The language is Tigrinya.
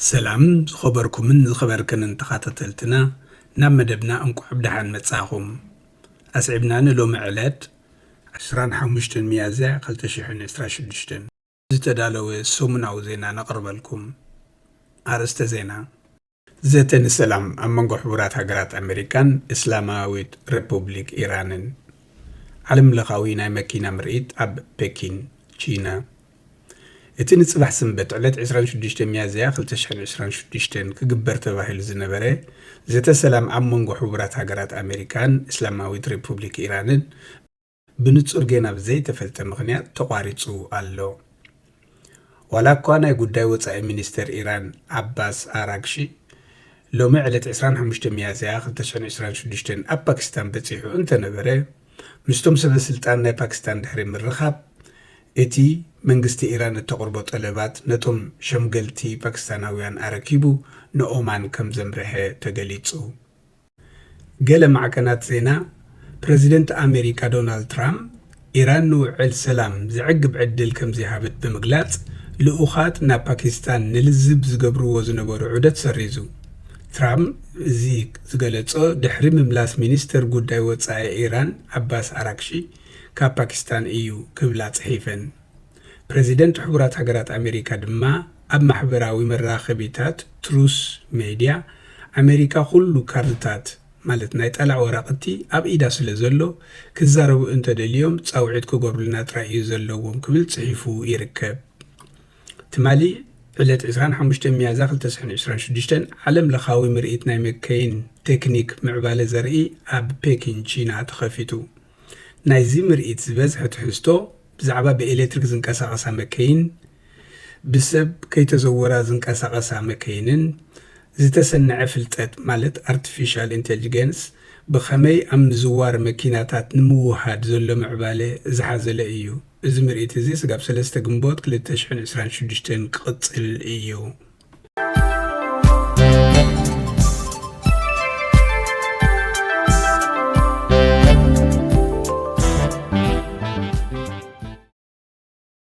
ሰላም ዝኸበርኩምን ዝኸበርክንን ተኸታተልትና፣ ናብ መደብና እንቋዕ ብደሓን መጻኹም። ኣስዒብና ንሎሚ ዕለት ዕስራን ሓሙሽተን ሚያዝያ ክልተ ሽሕን ዕስራን ሽዱሽተን ዝተዳለወ ሰሙናዊ ዜና ነቕርበልኩም። ኣርእስተ ዜና። ዘተ ንሰላም ኣብ መንጎ ሕቡራት ሃገራት ኣመሪካን እስላማዊት ሪፑብሊክ ኢራንን። ዓለምለኻዊ ናይ መኪና ምርኢት ኣብ ፔኪን፣ ቺና። እቲ ንጽባሕ ሰንበት ዕለት ዕስራን ሽዱሽተ ሚያዝያ ክልተ ሽሕን ዕስራን ሽዱሽተን ክግበር ተባሂሉ ዝነበረ ዘተ ሰላም ኣብ መንጎ ሕቡራት ሃገራት ኣመሪካን እስላማዊት ሪፑብሊክ ኢራንን ብንጹር ጌና ብዘይተፈልጠ ምኽንያት ተቋሪጹ ኣሎ። ዋላ እኳ ናይ ጉዳይ ወጻኢ ሚኒስተር ኢራን ዓባስ ኣራግሺ ሎሚ ዕለት ዕስራን ሓሙሽተ ሚያዝያ ክልተ ሽሕን ዕስራን ሽዱሽተን ኣብ ፓኪስታን በጺሑ እንተነበረ፣ ምስቶም ሰበ ስልጣን ናይ ፓኪስታን ድሕሪ ምርኻብ፣ እቲ መንግስቲ ኢራን እተቕርቦ ጠለባት ነቶም ሸምገልቲ ፓኪስታናውያን ኣረኪቡ ንኦማን ከም ዘምርሐ ተገሊጹ። ገለ ማዕከናት ዜና፣ ፕረዚደንት ኣሜሪካ ዶናልድ ትራምፕ፣ ኢራን ንውዕል ሰላም ዘዕግብ ዕድል ከም ዘይሃበት ብምግላጽ፣ ልኡኻት ናብ ፓኪስታን ንልዝብ ዝገብርዎ ዝነበሩ ዑደት ሰሪዙ። ትራምፕ እዚ ዝገለጾ ድሕሪ ምምላስ ሚኒስተር ጉዳይ ወጻኢ ኢራን ዓባስ ኣራግሺ ካብ ፓኪስታን እዩ ክብላ ጽሒፈን። ፕረዚደንት ሕቡራት ሃገራት ኣሜሪካ ድማ ኣብ ማሕበራዊ መራኸቢታት ትሩስ ሜድያ፣ ኣሜሪካ ኩሉ ካርድታት፣ ማለት ናይ ጠላዕ ወረቕቲ፣ ኣብ ኢዳ ስለ ዘሎ፣ ክዛረቡ እንተደልዮም ጻውዒት ክገብሩልና ጥራይ እዩ ዘለዎም ክብል ጽሒፉ ይርከብ። ትማሊ ዕለት ዕስራን ሓሙሽተን ሚያዝያ ክልተ ሽሕን ዕስራን ሽዱሽተን ዓለም ለኻዊ ምርኢት ናይ መከይን ቴክኒክ ምዕባለ ዘርኢ ኣብ ፔኪን ቺና ተኸፊቱ። ናይዚ ምርኢት ዝበዝሐ ትሕዝቶ ብዛዕባ ብኤሌክትሪክ ዝንቀሳቐሳ መከይን፣ ብሰብ ከይተዘወራ ዝንቀሳቐሳ መከይንን ዝተሰንዐ ፍልጠት ማለት ኣርቲፊሻል ኢንቴሊጀንስ ብኸመይ ኣብ ምዝዋር መኪናታት ንምውሃድ ዘሎ ምዕባለ ዝሓዘለ እዩ። እዚ ምርኢት እዚ ስጋብ ሰለስተ ግንቦት ክልተ ሽሕን ዕስራን ሽዱሽተን ክቕጽል እዩ።